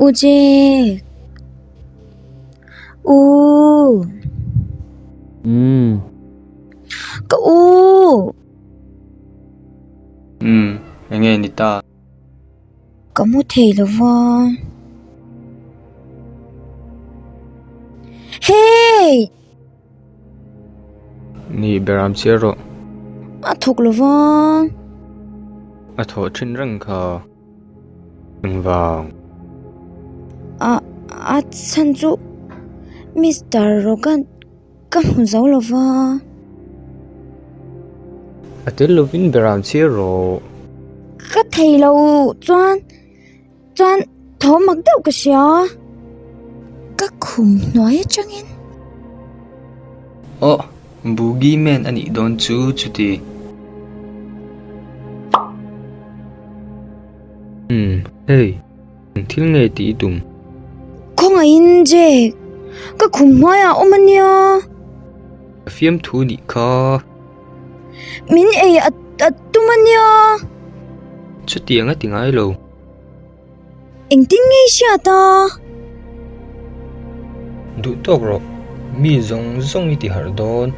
U Jack. U. Umm. Ka u. Umm, enge ni ta? Ka mu thei lo va. Hey! Ni beram chiar rawh. A thawk lo va. A thawh thin reng kha. Engvang? A a chhan chu Mister Rogan ka hmu zo lo va. A tel lovin beram chhiar rawh. Ka thei lo chuan chuan thawm mak deuh ka hria. Ka khum hnuai atangin. Aw, Boogie Man a nih dawn chu chuti. Umm, hei, eng thil nge tih i tum? Khawngaihin Jack, ka khum hnuaiah awm a nia. Ka fiamthu nih kha. Min ei a tum a nia. Chutiang a ti ngai lo. Engtin nge i hriat a? Duh tawk rawh, mi zawng zawng i ti harh dawn.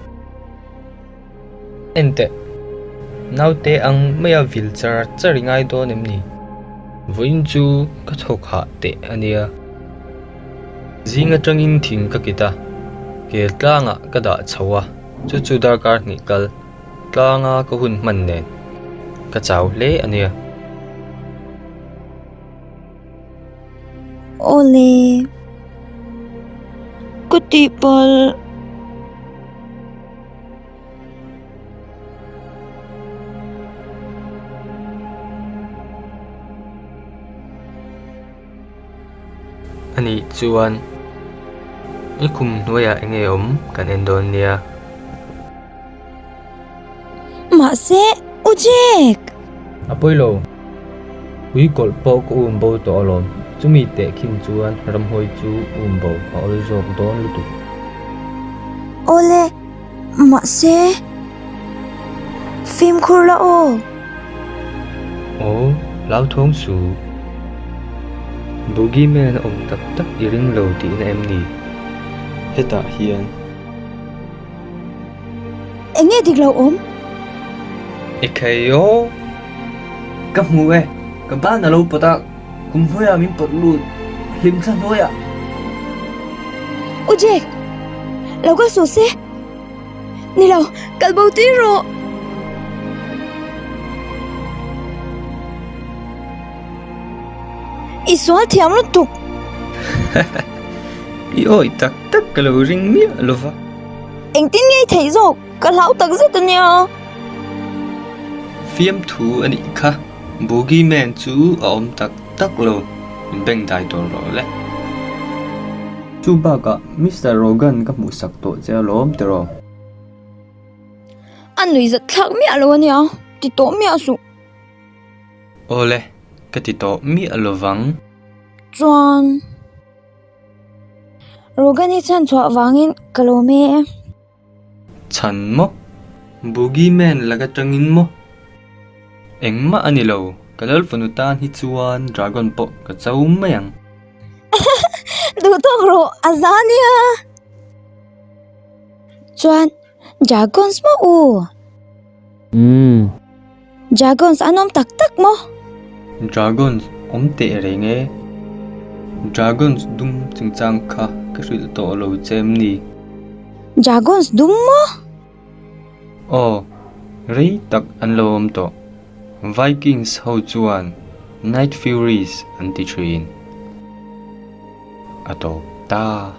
Enteh, naute ang maia vil char char i ngai dawn em ni? Vawiin chu ka thawk hah teh a nia. Zing atangin thing ka kit a, kel tlangah ka dah chho a, chu chu darkar hnih kal. Tlanga ka hun hman nen ka chau hle a nia. Awle, ka tihpalh. Anih chuan i khum hnuaiah enge awm kan en dawn nia. Mahse, U Jack! A pawi lo. Ui kawlh pawh ka um bo tawh alawm. Chumi teh khin chuan ramhawi chu um bo a awl zawk dawn lutuk. Awle, mahse, fimkhur la aw. Aw, hlauthawng suh. Boogie Man a awm tak tak i ring lo tihna em ni? Hetah hian. Eng nge dik lo awm? Ekhei aw! Ka hmu e, ka ban a lo pawt a, kum hnuaiah min pawt lut, hlim thla hnuaiah. U Jack, lo kal suh se. Ni lo, kal bo tui rawh. I sual thiam lutuk. I awi tak tak ka lo ring miah lo va. Engtin nge i theih zawk? Ka hlau tak zet a nia. Fiamthu a nih kha. Boogie Man chu a awm tak tak lo. Min beng dai tawh rawh le. Chu bakah Mister Rogan ka hmuhsak tawh che alawm tiraw? A nuihzat thlak miah lo a nia, ti tawh miah suh. Awle, ka ti tawh miah lovang. Chuan Rogan-i chhan chhuah vangin ka lawm e. Chhan maw? Boogie Man lak atangin maw? Engmah a ni lo, ka lalfanu tan hi chuan dragon pawh ka cho mai ang. Duh tawk rawh, a za nia. Chuan Dragons maw u? Umm. Dragons an awm tak tak maw? Dragons awm teh reng e. Dragons dum chungchang kha ka hrilh tawh lo che em ni? Dragons dum maw? Aw, rei tak an lo awm tawh. Vikings ho chuan Night Furies an ti thin. A tawp ta.